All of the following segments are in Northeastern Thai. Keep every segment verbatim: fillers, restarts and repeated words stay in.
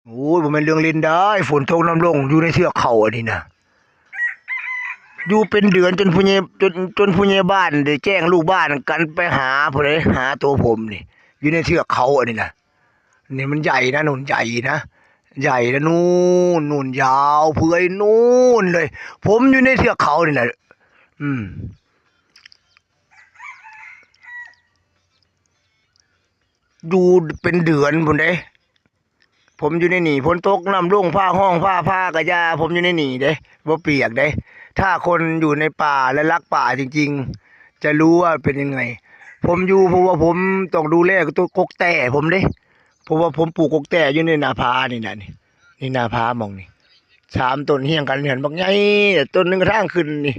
โอ้ย บ่แม่นเรื่องเล่นได้ ฝนตกน้ำลง อยู่ในเทือกเขาอันนี้นะ อยู่เป็นเดือนจนผู้ใหญ่ จน จนผู้ใหญ่บ้านได้แจ้งลูกบ้านกันไปหาพู้นเด้ หาตัวผมนี่ อยู่ในเทือกเขาอันนี้นะ นี่มันใหญ่นะ นู่นใหญ่นะ ใหญ่นะ นู่น นู่นยาวเปื่อยนู่นเลย ผมอยู่ในเทือกเขานี่แหละ อืม อยู่เป็นเดือนพู้นเด้ ผมอยู่ในนี่ ฝนตกน้ำลง ฟ้าฮ้อง ฟ้าผ่ากะอย่า ผมอยู่ในนี่เด้ บ่เปียกเด้ ถ้าคนอยู่ในป่าและรักป่าจริงๆ จะรู้ว่าเป็นยังไง ผมอยู่เพราะว่าผมต้องดูแลตัวกกแต้ผมเด้ เพราะว่าผมปลูกกกแต้อยู่ในหน้าผานี่นะ นี่ นี่หน้าผาหม่องนี่ สามต้นเรียงกัน หั้นบักใหญ่ ต้นหนึ่งก็ทางขึ้นนี่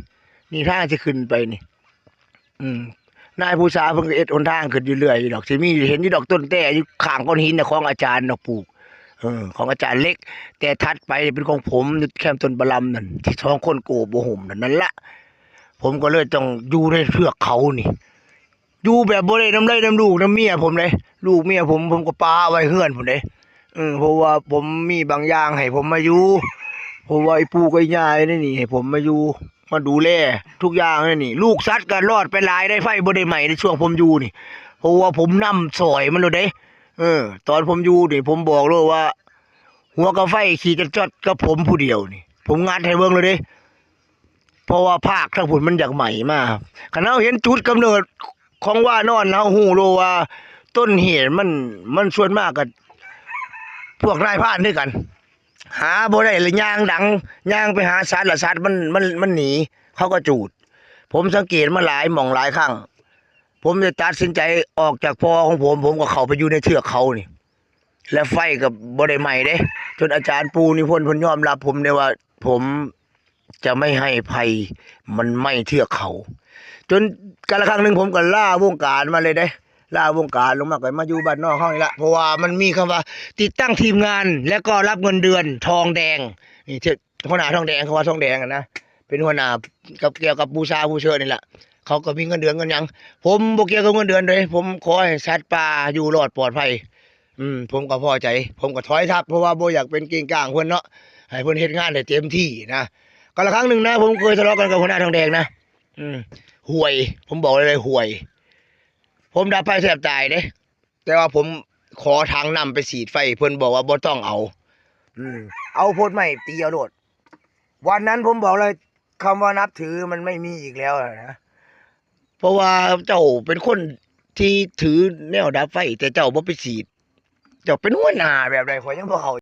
นี่ทางสิขึ้นไปนี่ อืม นายภูษาเพิ่นก็เฮ็ดหนทางขึ้นอยู่เรื่อยอยู่ดอก สิมีเห็นอยู่ดอกต้นแต้อยู่ข้างก้อนหินน่ะ ของอาจารย์ดอกปลูก เออ ของอาจารย์เล็ก แต่ถัดไปเป็นของผม อยู่แคมต้นบะลำนั่น ที่สองคนโอบบ่ห่มนั่น นั่นละ ผมก็เลยต้องอยู่ในเทือกเขานี่ อยู่แบบบ่ได้นำใดนำลูกนำเมียผมเด้ ลูกเมียผม ผมก็ปะไว้เฮือนพู้นเด้ เออ เพราะว่าผมมีบางอย่างให้ผมมาอยู่ เพราะว่าไอ้ปู่กับไอ้ย่าอยู่ในนี่ให้ผมมาอยู่ มาดูแลทุกอย่างในนี่ ลูกสัตว์ก็รอดไปหลายได้ ไฟบ่ได้ไหม้ในช่วงผมอยู่นี่ เพราะว่าผมนำซ่อยมันโลดเด้ เออ ตอนผมอยู่นี่ ผมบอกเลยว่า หัวกะไฟขี้จอดๆ กับผมผู้เดียวนี่ ผมงัดให้เบิ่งเลยเด้ เพราะว่าภาคทางพุ้นมันอยากไหม้มา คันเฮาเห็นจุดกำเนิดของว่านอน เฮาฮู้โลดว่าต้นเหตุมัน มันส่วนมากก็พวกนายพรานคือกัน หาบ่ได้ละ ย่างดัง ย่างไปหาสัตว์ละ สัตว์มัน มัน มันหนี เขาก็จูด ผมสังเกตมาหลายหม่องหลายครั้ง ผมได้ตัดสินใจออกจากพ่อของผม ผมก็เข้าไปอยู่ในเทือกเขานี่ และไฟก็บ่ได้ไหม้เด้ จนอาจารย์ปูนิพนธ์เพิ่นยอมรับผมเด้ว่า ผมจะไม่ให้ไฟมันไหม้เทือกเขา จนกาลครั้งหนึ่งผมก็ลาวงการมาเลยเด้ ลาวงการลงมาก็มาอยู่บ้านนอกเฮานี่ละ เพราะว่ามันมีคำว่าติดตั้งทีมงาน และก็รับเงินเดือนทองแดง นี่ หัวหน้าทองแดง เขาว่าทองแดงอะนะ เป็นหัวหน้ากับ เกี่ยวกับบูชาบูเชิญนี่แหละ เขาก็มีเงินเดือนเงินหยัง ผมบ่เกี่ยวกับเงินเดือนเลย ผมขอให้สัตว์ป่าอยู่รอดปลอดภัย อืม ผมก็พอใจ ผมก็ถอยทัพ เพราะว่าบ่อยากเป็นเก้งก้างเพิ่นเนาะ ให้เพิ่นเฮ็ดงานได้เต็มที่นะ กาลครั้งหนึ่งนะ ผมเคยทะเลาะกันกับหัวหน้าทองแดงนะ อืม ห่วย ผมบอกเลย ห่วย ผมดับไฟแทบตายเด้ แต่ว่าผมขอถังน้ำไปฉีดไฟ เพิ่นบอกว่าบ่ต้องเอา อืม เอาโพดไม้ตีเอาโลด วันนั้นผมบอกเลย คำว่านับถือมันไม่มีอีกแล้วนะ เพราะว่าเจ้าเป็นคนที่ถือแนวดับไฟ แต่เจ้าบ่ไปฉีด เจ้าเป็นหัวหน้าแบบใด ข้อยยังบ่เข้า